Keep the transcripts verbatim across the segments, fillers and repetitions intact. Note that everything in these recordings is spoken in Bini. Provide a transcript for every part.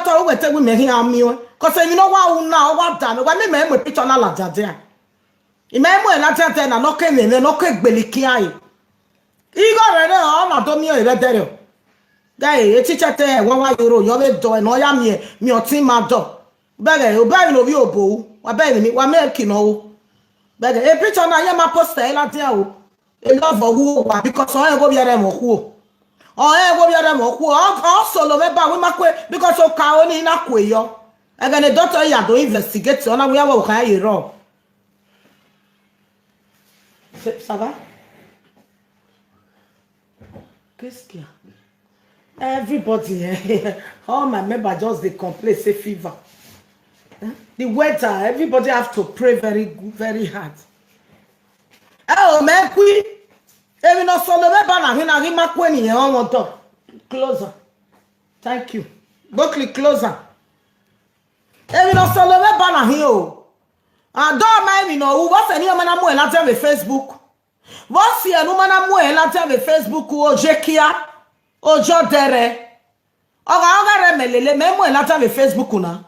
Doctor, wẹ te wẹ mẹ khian miẹn. Cause emwi ne ọ wa ru na, ọ wa da mẹ. Wa miẹn mẹ mu picture na ladian dia. I mẹ mu ladian dia na, ne ọ ke mwẹ mwẹ, ne ọ ke gbele ikian re. Igho rẹ rẹ, ọ na do miẹn ẹre vbe ẹdẹrriọ. Ghẹ, e teacher te wa wa yoro, yọ vbe dọ, ne ọ ya miẹn, miẹn ọtẹn ima dọ. Bẹghe, obọ emwi ne ovbi obo ru, wa bẹghe emwi, wa miẹn eki ne ọ ru. Bẹghe, e picture na, iran ma post ẹre ladian o. E love ọ wu owa, because ọ rẹn igho vbe ẹrẹ mwẹ okhuo. Ọ rẹn igho vbe ẹrẹ mwẹ okhuo. Ọ, ọ solo mwẹ ba, wẹ ima kue, because okaro ni na kue yọ. Ẹghẹ ne doctor ya do investigate, ọ na wẹ iran vbe ọvbokhan ye rrọọ. Ça va? Qu'est-ce qu'il y a? Everybody, eh, all my members just dey complain say fever. Eh? The weather, everybody have to pray very good, very hard. Ẹ o, mẹ khui. Emwi ne ọ solo mwẹ ba na, ghi na ghi ma kue ni, ẹ, ọmọ dọ. Closer. Thank you. Bokli closer. Emwi ne ọ solo mwẹ ba na hin o. Adọ ma emwi ne ọ ru, vbọ sẹ ne iran ma na mu ẹre ladian vbe Facebook? Vbọ sẹ ne u ma na mu ẹre ladian vbe Facebook, ojekia, ojọdẹrẹ. Ọ gha, ọ gha rẹ mẹ lele, mẹ mu ẹre ladian vbe Facebook na.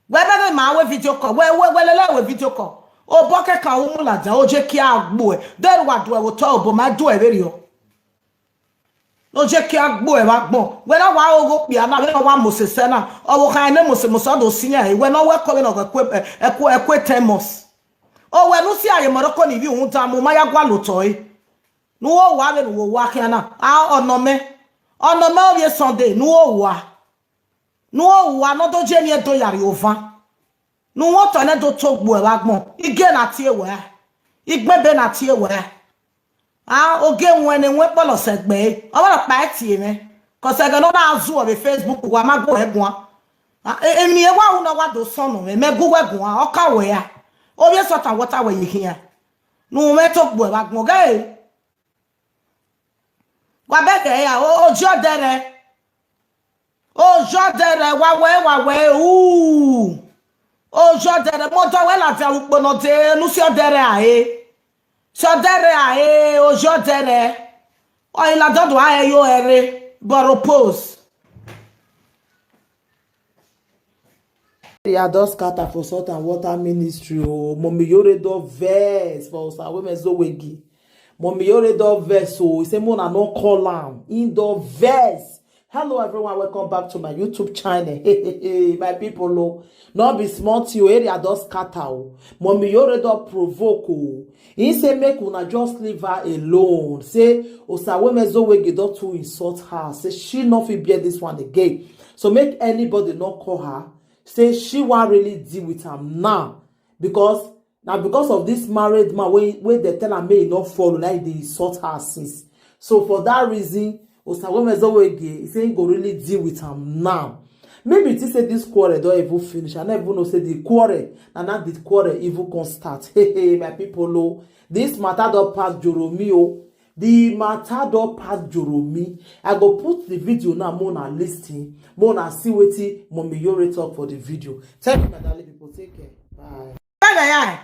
Wẹ bẹghe ma wẹ video call, wẹ, wẹ, wẹ lele wẹ video call. Obọ kẹkan u mu ladian, ojekia gbuẹ. Deghẹ wa duẹ vbe otọ obọ, ma duẹ vberriọ. Ojekia gbuẹ vbe agbọn. Wẹ na wa ogho okpia na, vbene ọ wa mose sẹ na. Ọvbokhan ne mose mose, ọ do si iran, wẹ ne ọ wẹ ẹko vbene ọ ghe ẹko, ẹko, ẹko ten months. Owẹ ne u si aye Morocco ni ivbi uhunmwu da mu, ma ya gualọ otọ ẹre. Ne u ho owa vbene u ho owa khian na. A, ọ nọ mẹ. Ọ nọ mẹ ovbi Sunday, ne u ho owa. Ne u ho owa, ne ọ do je emwi Ẹdo ya rrie ovan. Ne u wọn otọ nẹ do to gbuẹ vbe agbọn. Igie na tie wẹ ra? Igbẹn ebe na tie wẹ ra? A, ogie wẹn ne wẹn kpọlọ sẹ gbe ẹre. Ọ vbe rhọkpa ẹre tie mwẹ. Cause ẹghẹ ne ọ na zuọ vbe Facebook, wa ma gu ẹre guan. A, e-, emwi ne wa ru ne ọ wa do sọnnọ mwẹ, mẹ gu wẹ guan, ọ ka wẹ ra? Ovbi Sọta, wọta wẹ ye khian. Ne u mwẹ to gbuẹ vbe agbọn ghe. Wa bẹghe ya, o, ojiọdẹrẹ. Ojiọdẹrẹ, wa wẹ, wa wẹ, u. Ojiọdẹrẹ, mẹ odọ wẹ ladian vbe ukpo ne ọ dee, ne u si ọdẹrẹ a re. Si ọdẹrẹ a re, ojiọdẹrẹ. Ọ i ladian do a re yo ẹre, bọrọ post. Area don scatter for salt and water ministry o. Mommy Yore don vex for Osa wey me zo wegi. Mommy Yore don vex o. He say, "Mo na no call am." He don vex. Hello everyone, welcome back to my YouTube channel. Hey, hey, hey, my people o. No be small thing o, area don scatter o. Mommy Yore don provoke o. He say make una just leave her alone. Say Osa wey me zo wegi don too insult her. Say she no fit bear this one again. So make anybody no call her. Say she wan really deal with am now, because na because of this married man wey, wey dem tell am make e no follow, na e dey insult her since. So for that reason, Osa wey me zo wegi, he say he go really deal with am now. Maybe think say this quarrel don even finish. I no even know say the quarrel, na now the quarrel even come start. Hey, hey, my people o, this matter don pass Joromi o. The matter don pass Joromi. I go put the video now, mo na listen, mo na see wetin Mommy Yore talk for the video. Thank you, my darling people. Take care. Bye. Bye, bye, bye.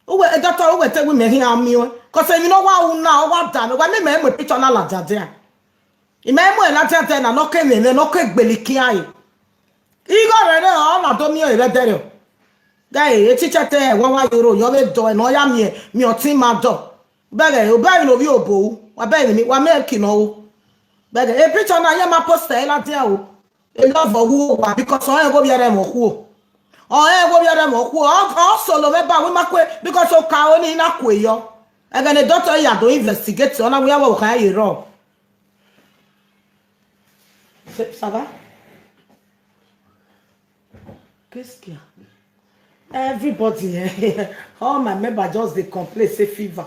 Uwe, eh, doctor, uwe te wi mẹ hian miẹn. Cause emwi ne ọ wa ru na, ọ wa da mẹ. Wa miẹn mẹ mu picture na ladian dia. I mẹ mu ẹre ladian dia na, ne ọ ke mwẹ mwẹ, ne ọ ke gbele ikian re. Igho rẹ rẹ, ọ na do miẹn ẹre vbe ẹdẹrriọ. Ghẹ, e teacher te wa wa yoro, yọ vbe dọ, ne ọ ya miẹn, miẹn ọtẹn ima dọ. Bẹghe, obọ emwi ne ovbi obo ru, wa bẹghe emwi, wa miẹn eki ne ọ ru. Bẹghe, e picture na, iran ma post ẹre ladian o. E love ọ wu owa, because ọ rẹn igho vbe ẹrẹ mwẹ okhuo. Ọ rẹn igho vbe ẹrẹ mwẹ okhuo. Ọ, ọ solo mwẹ ba, wẹ ima kue, because okaro ni na kue yọ. Ẹghẹ ne doctor ya do investigate, ọ na wẹ iran vbe ọvbokhan ye rrọọ. Ça va? Qu'est-ce qu'il y a? Everybody, eh, all my members just dey complain say fever.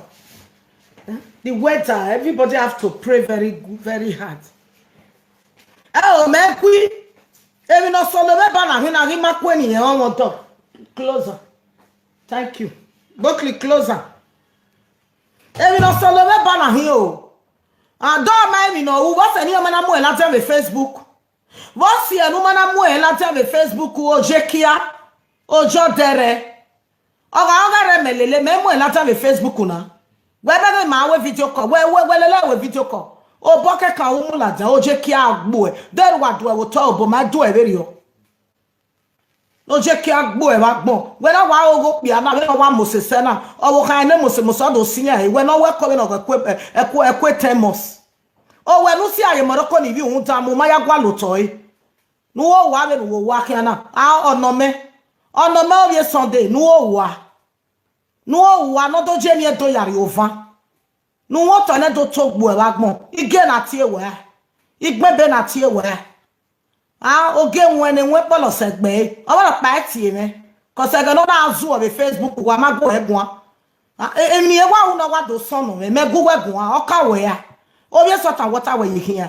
Eh? The weather, everybody have to pray very good, very hard. Ẹ o, mẹ khui. Emwi ne ọ solo mwẹ ba na hin, na ghi ma kue ni, ẹ, ọmọ dọ. Closer. Thank you. Bokli closer. Emwi ne ọ solo mwẹ ba na hin o. Adọ ma emwi ne ọ ru, vbọ sẹ ne iran ma na mu ẹre ladian vbe Facebook? Vbọ sẹ ne u ma na mu ẹre ladian vbe Facebook, ojekia, ojọdẹrẹ? Ọ gha, ọ gha rẹ mẹ lele, mẹ mu ẹre ladian vbe Facebook na. Wẹ bẹghe ma wẹ video call, wẹ, wẹ, wẹ lele wẹ video call. Obọ kẹkan u mu ladian, ojekia gbuẹ. Deghẹ wa duẹ vbe otọ obọ, ma duẹ vberriọ. Ojekia gbuẹ vbe agbọn. Wẹ na wa ogho okpia na, vbene ọ wa mose sẹ na, ọvbokhan ne mose mose, ọ do si iran he, wẹ ne ọ wẹ ẹko vbene ọ ghe ẹko, ẹko, ẹko ten months. Owẹ ne u si a ye Morocco ni ivbi uhunmwu dan mu, ma ya gualọ otọ ẹre. Ne u ho owa vbene u ho owa khian na. A, ọ nọ mẹ. Ọ nọ mẹ ovbi e Sunday, ne u ho owa. Ne u ho owa ne ọ do je emwi Ẹdo ya rrie ovan. Ne u wọn otọ nẹ do to gbuẹ vbe agbọn. Igie na tie wẹ. Igbẹn ebe na tie wẹ. A, ogie wẹn ne wẹn kpọlọ sẹ gbe. Ọ vbe kpa ẹre tie mwẹ. Cause ẹghẹ ne ọ na zuọ vbe Facebook, wa ma gu ẹre guan. A, e-, emwi ne wa ru ne ọ wa do sọnnọ mwẹ, mẹ gu wẹ guan, ọ ka wẹ ra. Ovbi e salt and water wẹ ye khian.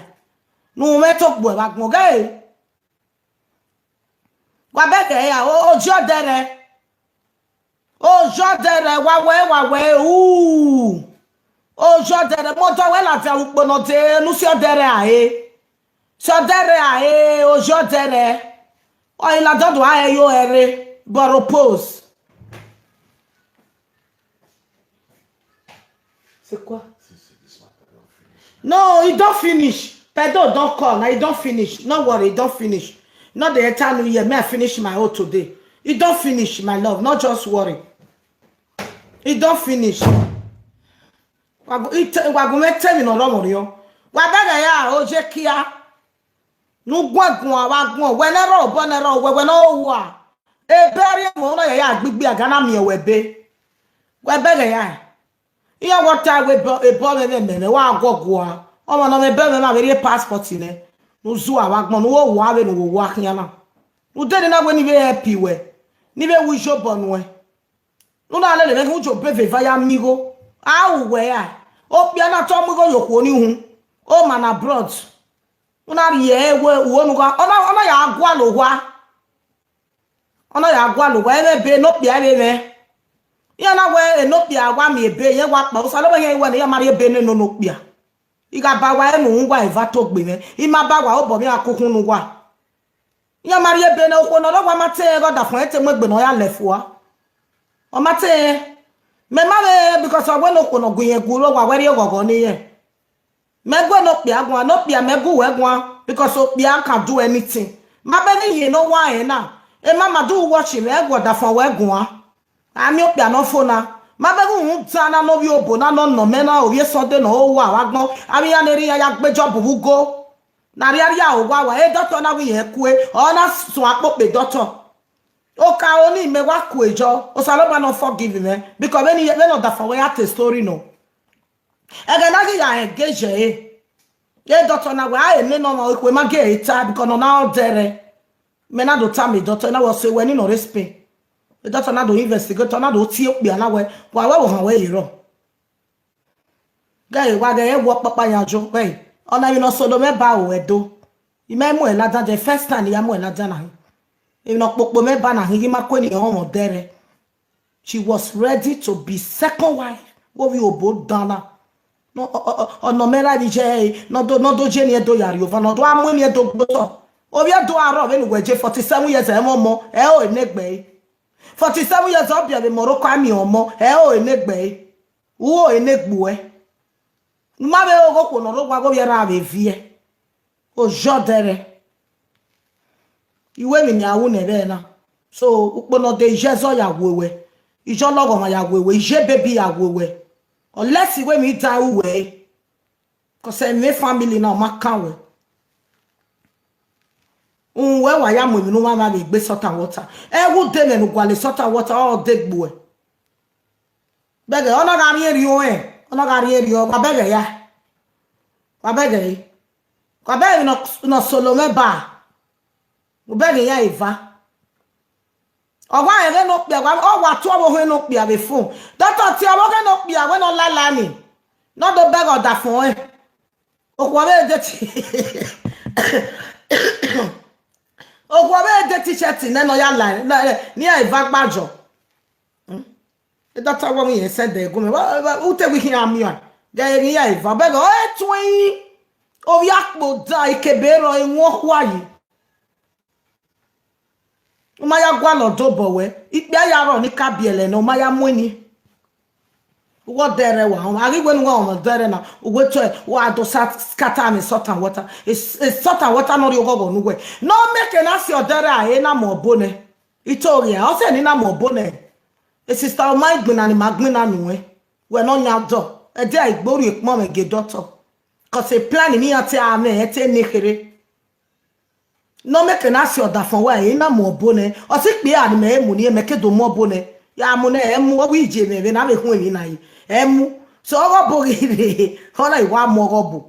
Ne u mwẹ to gbuẹ vbe agbọn ghe. Wa bẹghe ya, o, oji ọdẹrẹ. Oji ọdẹrẹ, wa wẹ, wa wẹ, u. Oji ọdẹrẹ, mo dọ wẹ ladian ukpo ne ọ dee, ne u si ọdẹrẹ a re. Si ọdẹrẹ a re, oji ọdẹrẹ. Ọ i ladian do a re yo ẹre, but repose. C'est quoi? No, e don finish. Pedro don call, na e don finish. No worry, e don finish. No dey enter new year, me I finish my own today. E don finish, my love, no just worry. E don finish. Wa gu, ite, wa gu mwẹ te emwi ne ọ rọmwọrriọ. Wa bẹghe ya, ojekia. Ne u guan guan vbe agbọn, wẹ ne ẹrọ obọ ne ẹrọ wẹ, wẹ ne ọ hua. Ebe rhie mu na ya ya gbigbi aga na miẹn wẹ ebe. Wẹ bẹghe ya. Iran wọ ta wẹ ebe, ebe ọmwẹ mwẹ mẹ, wa guọgua. Ọmọ ne ọ mwẹ ebe mwẹ na vbe rhie passport nẹ. Ne u zua vbe agbọn, ne u ho owa vbene u ho owa khian na. Ne u de ni na wẹ ne I vbe help wẹ, ne I vbe ru iyobọ nuẹn. Ne u na lele mwẹ ghe u jẹ obọ eva ya miẹn igho. A ru wẹ ra? Okpia na te ọ mu igho ye okhuo ni uhunmwu. Oma na abroad. U na rhie ẹre wẹ u ho ne u gha, ọ na, ọ na ya gualọ owa. Ọ na ya gualọ owa, ẹmwẹ ebe ne okpia vbe mwẹ. Iran na wẹ ene okpia wa miẹn ebe, irẹn wa kpa, Osanobua irẹn wẹ ne iran ma rhie ebe nene okpia. I gha ba wa ẹre ne uhunmwu wa eva to gbe mwẹ, I ma ba wa obọ mwẹ a kukhun ne uwa. Iran ma rhie ebe ne okhuo ne ọ rre owa ma te rẹn, ghe ọdafẹn ẹre te mu egbe ne ọ ya lẹ fua. Ọ ma te rẹn. Mẹ ma vbe, because ọ wẹ ne okhuo ne ọ gu irẹn gu rre owa, wẹ rhie oghọghọ ne irẹn. Mẹ gu ene okpia guan, ne okpia mẹ gu wẹ guan, because okpia can do anything. Ma bẹghe iye ne ọ wa rẹn na, emwa ma do watch mwẹ, ẹ gu ọdafẹn wẹ guan. A miẹn okpia ne ọ fo na. Ma bẹghe uhunmwu dan na ne ovbi obo na ne ọ nọ mẹ na, ovbi Sunday ne ọ ho owa vbe agbọn, avbe iran ne erha iran ya gbe Job vbe ugo. Ne a rhie rhie aro owa wa, e doctor na wẹ irẹn kue, ọ na suẹn akpokpe doctor. Okaro ni mẹ wa kue jọ, Osanobua ne ọ forgive mwẹ, because vbene, vbene ọdafẹn wẹ ya te story nọ. Ẹghẹ ne a ghi ya rẹn ghe ye ẹre, e doctor na wẹ, a, ene ne ọmwa ekhue ma gie ẹre ta, because ne ọ na rẹn odẹ rẹ. Mẹ na do tama e doctor na wẹ, ọ sẹ wẹ ni ne ọ rre Spain. E doctor na do investigate, ọ na do tie okpia na wẹ, wa wẹ vbe ohan wẹ ye rrọọ. Ghẹ wa ghẹ wọ ọkpakpa yan jo, wẹ, ọna emwi ne ọ solo mwẹ ba ru ẹdo. I ma mu ẹre ladian, the first time ne I ya mu ẹre ladian na hin. Emwi ne ọ kpokpo mwẹ ba na hin, ghi ma kue ne irẹn ọmwa odẹ rẹ. She was ready to be second wife. Wo vbe obo dan na. Nọ, ọ, ọ, ọ, ọ nọ mẹ ra vbe iye ẹre, ne ọ do, ne ọ do je eni Ẹdo ya rrie ovan, ne ọ do a mu eni Ẹdo gbe otọ. Ovbi Ẹdo arọ vbene uwẹ je forty seven years, ẹ mwẹ ọmọ, ẹ ho enegbe ẹre. Forty seven years, ọ biẹ vbe Morocco, a miẹn ọmọ, ẹ ho enegbe ẹre. U ho enegbe uẹ. Ma vbe ogho okhuo ne ọ rre owa ghe ovbi ẹre ra vbe viẹ. Oji ọdẹrẹ. Iwẹ emwi ne a ru nẹ vbe na. So, ukpo ne ọ de iye ẹzọ ya we wẹ. Iye ọlọghọmwa ya we wẹ. Iye baby ya we wẹ. Unless iwẹ emwi dan ru wẹ. Cause ẹmwẹ family na ọ ma kan wẹ. Uhunmwu wẹ wa ya mu emwi ne u mwamwa vbe egbe salt and water. Ẹghẹ ude mwẹ ne u gualọ salt and water, ọ de gbe uẹ. Bẹghe, ọ na gha rhie rhie ọnrẹn, ọ na gha rhie rhie, wa bẹghe ya. Wa bẹghe re. Wa bẹghe ne ọ, ne ọ solo mwẹ ba. U bẹghe ya eva. Ọ wa rẹn ghe ne okpia, wa, ọ wa tu ọvbokhan ne okpia vbe phone. Doctor tie ọvbokhan ne okpia wẹ ne ọ lala ni. Ne ọ do bẹghe ọdafẹn ọnrẹn. Okhuo vbe de ti-, okhuo vbe de t-shirt nẹ ne ọ ya la, ne, ne iran eva gba jọ. Hmm? E doctor wẹ, wẹ irẹn send ẹre gu mwẹ. Wa, wa, u te wẹ ikhian miẹn. Ghe emwi iran eva, bẹghe ọ tuẹn yi. Ovbi akpo da ikebe rrọọ, ewẹn ọkhua yi. U ma ya gualọ dobọ wẹ, ikpia ya rrọọ ni ka biẹlẹ nẹ, u ma ya mu eni. Uwẹ ọdẹrẹ wa họn, a ghi wẹ ne uwẹ họn ọdẹrẹ na, uwẹ tue, wa do sa scatter amẹ salt and water. E, e salt and water nọ rhie oghọghọ ne uwẹ. Ne ọ make ne a si ọdẹrẹ a re na mu ọbo nẹ. Itoria, ọ sẹ ne I na mu ọbo nẹ. E sister, ọ ma gbinna ne ima gbinna nuẹn. Wẹ ne ọ yan dọ, ẹdẹ a i gbe orhiọn ekpọnmwẹ gie dọtọ. Cause plan ne iran te a mwẹ, ẹ te ne kherhe. Ne ọ mẹ ke na si ọdafẹn uwa, I na mu ọbo nẹ. Ọ sẹ ikpia ne imẹ mu ne imẹ ke do mu ọbo nẹ. Ya mu nẹ, ẹ mu, ọ wẹ iye mwẹ vbe na vbe khun emwi na yi. Ẹ mu. So, ọghe ọbo ghi rre, ọ na i wa mu ọghe ọbo.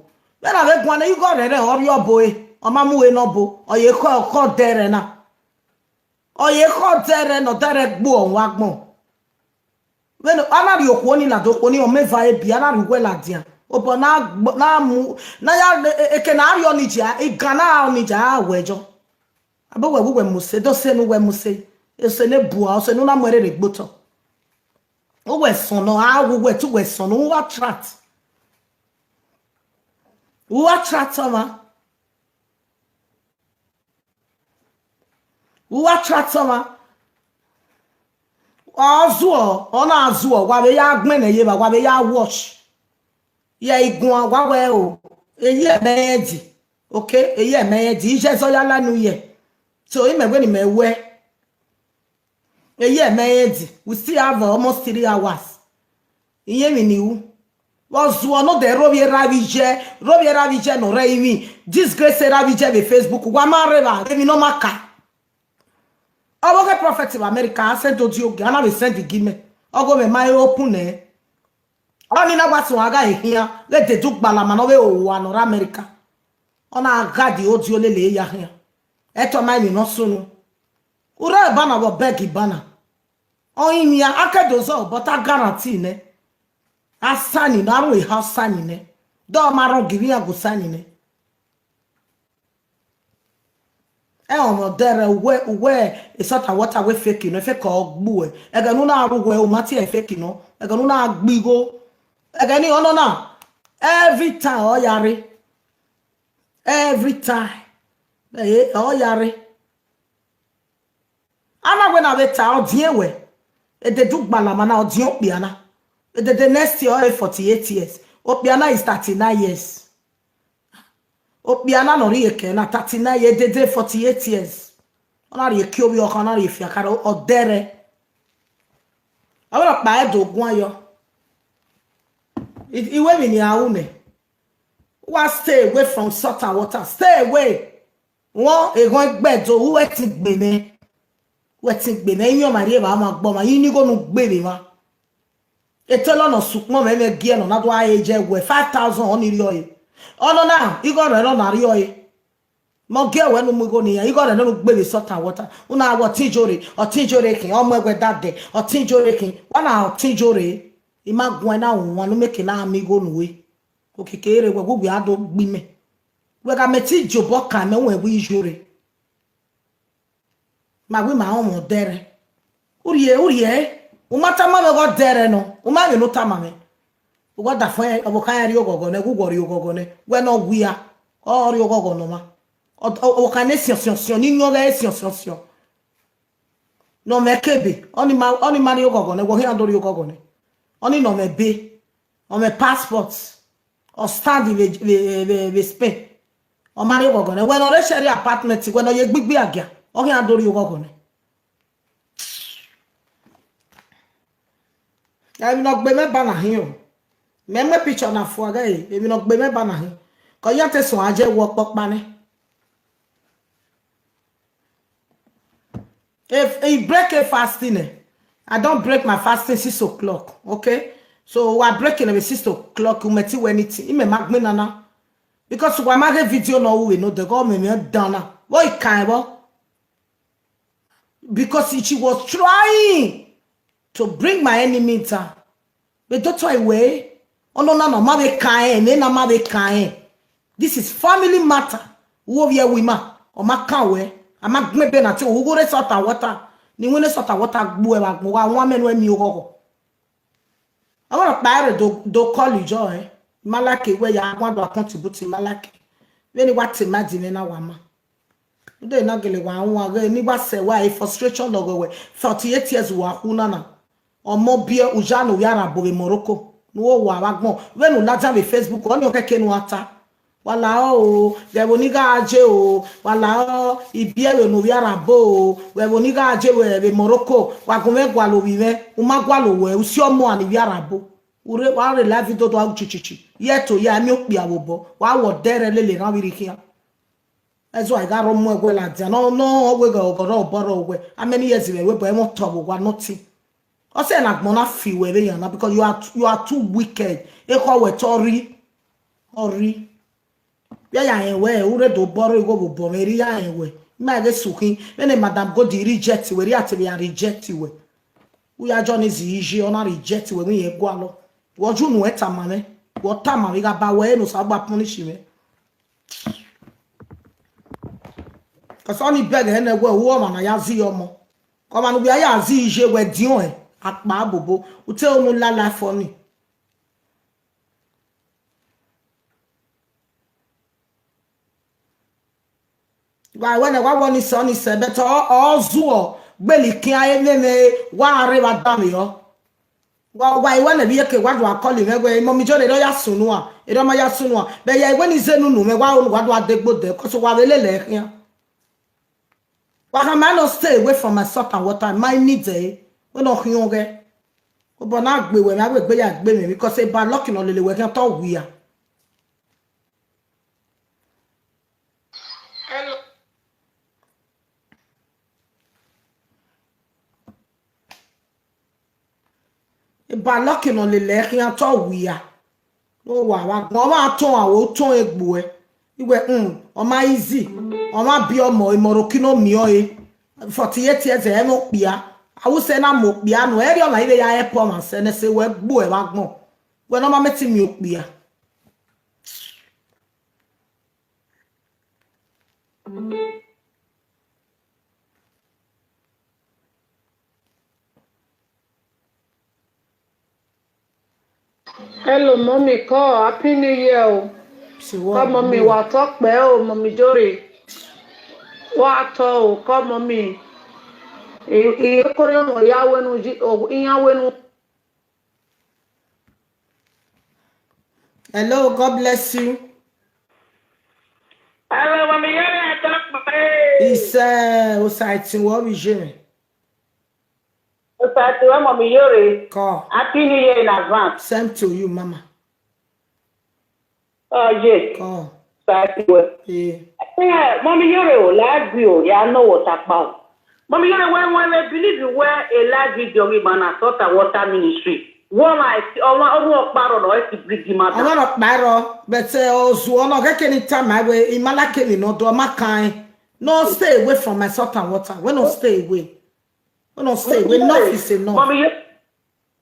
Vbene a vbe guan nẹ, igho rẹ rẹ, ọ rrie ọbo e, ọ ma mu ue ne ọbo, ọ ye khọ, khọ ọdẹrẹ na. Ọ ye khọ ọdẹrẹ ne ọdẹrẹ gbe ọmwa agbọn. Vbene a na rhie okhuo ni ladian, okhuo ni ọ mẹ eva ebi, a na rhie uwẹ ladian. Obọ na gb-, na mu, na ya, e-, e-, eke ne a rhie ọnii dia, igan na ọnii dia, a wẹ jọ. Abo wẹ, uwẹ mose, do sẹ ne uwẹ mose, ose ne bua, ose ne u na mu ẹre rre gbe otọ. Uwẹ sọnnọ, a wu uwẹ te uwẹ sọnnọ, u wa attract. U wa attract ọmwa. U wa attract ọmwa. Ọ zuọ, ọ na zuọ, wa vbe ya gbẹnnẹ ye evba, wa vbe ya watch. Ye iguan, wa wẹ o, eye ẹmwẹ rẹn di. Okay, eye ẹmwẹ rẹn di. Iye ẹzọ ya la enu ye. So, imẹ wẹ ne imẹ wẹ. Eye ẹmwẹ rẹn di. We still have almost three hours. Iye emwi ne I ru. Vbe ọ zuọ ne ọ dẹ rhovbiẹ erha vbe iye, rhovbiẹ erha vbe iye ne ọ rre emwi. Disgrace erha vbe iye vbe Facebook. Wa ma rre evba, emwi ne ọ ma ka. Ọ vbe ọghe prophet vbe America, a send odi ogie, a na vbe send gi mẹ. Ọghe mwẹ ma he open nẹ. Ọnii na wa suẹn gha e khian, vbe dede ugbalama ne ọ vbe hoho owa ne ọ rre America. Ọ na gha die odiolele ya khian. Ẹtọ ma emwi ne ọ sunu. U rre banner vbe ọ beg banner. Ọ rinmwian, a ke do zọ, but a guarantee nẹ. A sign nẹ, a ru eha sign nẹ. Dọ ma rhọngiẹ ivbi iran gu sign nẹ. Ẹ ọmwa ọdẹrẹ, uwẹ, uwẹ, e salt and water wẹ fake nọ, fake ọ gbuẹ. Ẹghẹ ne u na ru wẹ, u ma tie fake nọ. Ẹghẹ ne u na gbe igho. Ẹghẹ ni ọ nọ na, every time ọ ya rre. Every time. Ẹ, ọ ya rre. A na wẹ na vbe ta, ọ diẹn wẹ. Edede ugbalama na, ọ diẹn okpia na. Edede next year, ọ re forty-eight years. Okpia na is thirty-nine years. Okpia na ne ọ rhie kẹ na, thirty-nine years, edede forty-eight years. Ọ na rhie kie ovbi ọkhan, ọ na rhie fiakhara, ọ dẹrẹ. Ọ vbe rhọkpa ẹdẹ oguan yọ. I, I wẹ emwi ne a ru nẹ. Wa stay away from salt and water. Stay away. Wọn eghọn egbe do, u wẹ tin gbe mwẹ. Wẹ tin gbe mwẹ, iyẹn ọmwa rhie evba, ọmwa gbe ọmwa, iyẹn igho ne u gbe vbe emwa. Etẹlọ nọ sukpọn mwẹ, mwẹ gie nọ na do a he je wẹ five thousand ọnii rriọre. Ọ nọ na, igho rẹ nọ na rriọre. Mẹ ọ gie wẹ ne u mu igho ne iran, igho rẹ nọ ne u gbe vbe salt and water. U na wẹ ọtẹn iyore, ọtẹn iyore khin, ọ mu ẹwẹ da dẹ, ọtẹn iyore khin. Wa na ọtẹn iyore, I ma guan na wan ne u mẹ ke na mu igho ne uwe. Okike rre wẹ, wẹ, wẹ a do gbe imẹ. Wẹ gha mẹ te jobọ kan mẹ wẹ wẹ iyore. Ma wẹ ima rọnmwẹ ọdẹrẹ. U rhie, u rhie, u ma tama mwẹ ghe ọdẹrẹ nọ, u ma vbe ne u tama mwẹ. Uwa da fẹn, ọvbokhan ya rrie oghọghọ nẹ, wẹ uwẹ ọ rrie oghọghọ nẹ, wẹ ne ọ wia, ọ rrie oghọghọ ne ọmwa. Ọ, ọ, ọvbokhan ne siọn siọn siọn, ne iyọn ghẹ siọn siọn siọn. Ne ọ mwẹ kebe, ọnii ma, ọnii ma rrie oghọghọ nẹ, wẹ ọ khian do rrie oghọghọ nẹ. Ọnii ne ọ mwẹ ebe, ọ mwẹ passport, ọ stand vbe, vbe, vbe, vbe Spain. Ọ ma rrie oghọghọ nẹ, wẹ ne ọ rre share apartment, wẹ ne ọ ye gbigbi agia, ọ khian do rrie oghọghọ nẹ. Emwi ne ọ gbe mwẹ ba na hin o. Mẹ mu picture na fua ghe, emwi ne ọ gbe mwẹ ba na hin. Ke ọ ya te suẹn a je wẹ ọkpọkpa nẹ. If he break a fasting, eh, I don't break my fasting six o'clock, okay? So wa break it at six o'clock, u mẹ ti wẹ anything. Imẹ ma gbinna na. Because wa ma ghe video nọ ru vbe nọ dẹgọ mẹ mẹ dan na. Vbọ I kan ẹvbo? Because she was trying to bring my enemy down. Vbe dọtọ ẹre wẹẹ, ọnọna na ọ ma vbe kan rẹn, ne na ma vbe kan rẹn. This is family matter. Uwo vbiẹ wu ima, ọ ma kan wẹ, a ma gbẹn ebe na te, ughoro salt and water, ne iwinna salt and water gbuẹ vbe agbọn, wa wan mẹ ne uwẹ miẹn oghọghọ. Ọvbọrhọkpa ẹre do, do call ijọ rẹn, I ma like wẹ ya guan do contribute, I ma like. Vbene I wa te ima dinmwẹ na wa ma. Ude na gele wa wan ghe ne I wa sẹ wa e frustration lọghọ wẹ, forty-eight years wa khu na na. Ọmọ biẹ uya ne u ya rhan bo vbe Morocco, ne u ho wa vbe agbọn, vbene u ladian vbe Facebook, ọnii ọ kẹkẹ ne u a ta. Wa lahọ o, ghẹ vbe ne I gha je o, wa lahọ ibiẹvbe ne ovbi Arabo o, ghẹ vbe ne I gha je vbe Morocco, wa gu mwẹ gualọ ovbi mwẹ, u ma gualọ owẹ, u si ọmọ a ne ivbi Arabo. U rre, wa rre live video do a uchichichi, yẹ to ya, ẹ miẹn okpia vbe obọ, wa wẹ ọdẹrẹ lele erhan vbe rre ikhian. Ẹzọ a gha rọ mu ẹguẹ ladian, nọ nọ wẹ ghẹ ọgọ rẹ obọ rẹ owẹ, how many years vbe wẹ bọ ẹmwẹ otọ vbe owa nothing. Ọ sẹ ne agbọn na fi wẹ vbe yan na, because you are, you are too wicked. Ekhọe wẹ te ọ rri, ọ rri. Vbe ya rẹn wẹ, u rre do bọrọ igho vbe obọ mwẹ, erriọ ya rẹn wẹ. I ma vbe sukhin, vbene Madam Godi reject wẹ, erriọ a te vbe ya reject wẹ. U ya Johnny zi iye, ọ na reject wẹ, wẹ irẹn gualọ. Wẹ ọ ju unu ẹ tama mwẹ, wẹ ọ tama mwẹ, I gha ba wẹ ẹre ne Osanobua punish mwẹ. Cause ọni bẹghe nẹ wẹ, u ọmwa ne a ya zẹ ọmọ. Ọmwa ne uwẹ ya zẹ iye wẹ diọn ẹ, akpa bobo, u te unu la life ọni. Wa wẹ nẹ, wa wẹ ọni sẹ, ọni sẹ, but ọ, ọ zuọ, gbele ikian emwemwe, wa rre vbe adanmwehọ. Wa, wa, I wẹ nẹ vbe iyeke, wa do a call mwẹ wẹ, Mummy Joy, erha ọ ya sunu a, erha ọ ma ya sunu a. But ya, I wẹ ne I zẹ unu unu mwẹ, wa, wa do a degbe odẹ, cause wa vbe lele ẹre khian. Wa khama nọ stay away from my salt and water, ma I need ẹre, wẹ ne ọ khian ọghẹ. Obọ na gbe wẹ, mẹ a wẹ egbe ya gbe mwẹ, because eba lucky nọ lele wẹ khian te ọ wia. Hello. Eba lucky nọ lele ẹre khian te ọ wia. No wa vbe agbọn, ọ ma tọn a, wo tọn egbe uẹ. I wẹ, hmm, ọ ma easy. Ọ ma biẹ ọmọ, emọ rhọkhi ne ọ miẹn ọre. Forty-eight years, ẹ i mwẹ okpia. Awusẹ na mu okpia nọ, ẹrriọ ọmwa i vbe ya help ọmwa sẹ ne ẹse wẹ gbe uẹ vbe agbọn. Wẹ ne ọ ma mẹ te miẹn okpia. Hello, Mummy, kọ, Happy New Year o. Kọ, Mummy, wa tọ kpẹ o, Mummy Joy. Wa tọ o, kọ, Mummy. I, I, ekore ọmọ ya wenu, iyan wenu. Hello, God bless you. Hello, Mummy Joy, I tọ kpẹ. Isẹ, Osaiti, wọ vbe iye mwẹ. Osaiti, wẹ Mummy Joy. Kọ. Happy New Year in advance. Same to you, mama. Ọ ye. Kọ. Osaiti wẹ. Eh. Eh, Mummy Joy o, la gbe o, ya nọ wẹ ọtakpa o. Mummy Joy, wẹ, wẹ, wẹ believe wẹ a live video ghi ma na salt and water ministry. Wẹ ọmwa, ọmwa, ọmwa ọkpa rrọọ nọ, ẹ ti bring him out. Ọmwa ọkpa rrọọ, but, eh, ọ zuọ nọ, ghẹ kene I tama wẹ, I ma like emwi ne ọ do, ọ ma kan. No stay away from my salt and water. Wẹ no stay away. Wẹ no stay away. Enough is enough. Mummy Joy,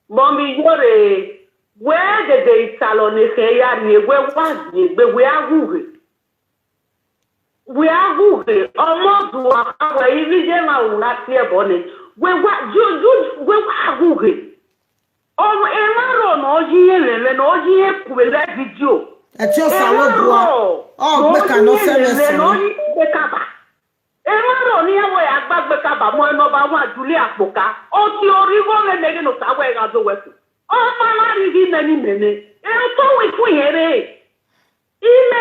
Mummy Joy, wẹ dede italọ ne ekhẹn ya rrie, wẹ wa rrie egbe, wẹ a ghughe. Wẹ a ghughe, ọmọ zuọ kha wẹ, ivbi iye na ru na tie ẹbọ nẹ. Wẹ wa, ju, ju, wẹ wa ghughe. Ọ, emwa rrọọ ne ọ yi irẹn mwẹ, ne ọ yi irẹn ku vbe live video. Ẹtin Osanobua, ọ gbe ka ne ọ sẹ mwẹ sẹ. Emwa rrọọ ne iran wẹ ya gba gbe ka ba mọ ẹre ne ọ ba wan Julie Akpoka. Ọ tie origho mwẹ nẹ, eghene Osa wẹ gha do wẹ ku. Ọ ma na rhie ghi mẹ ne imẹ nẹ. Erha otọ wẹ ikun irẹn rre. Imẹ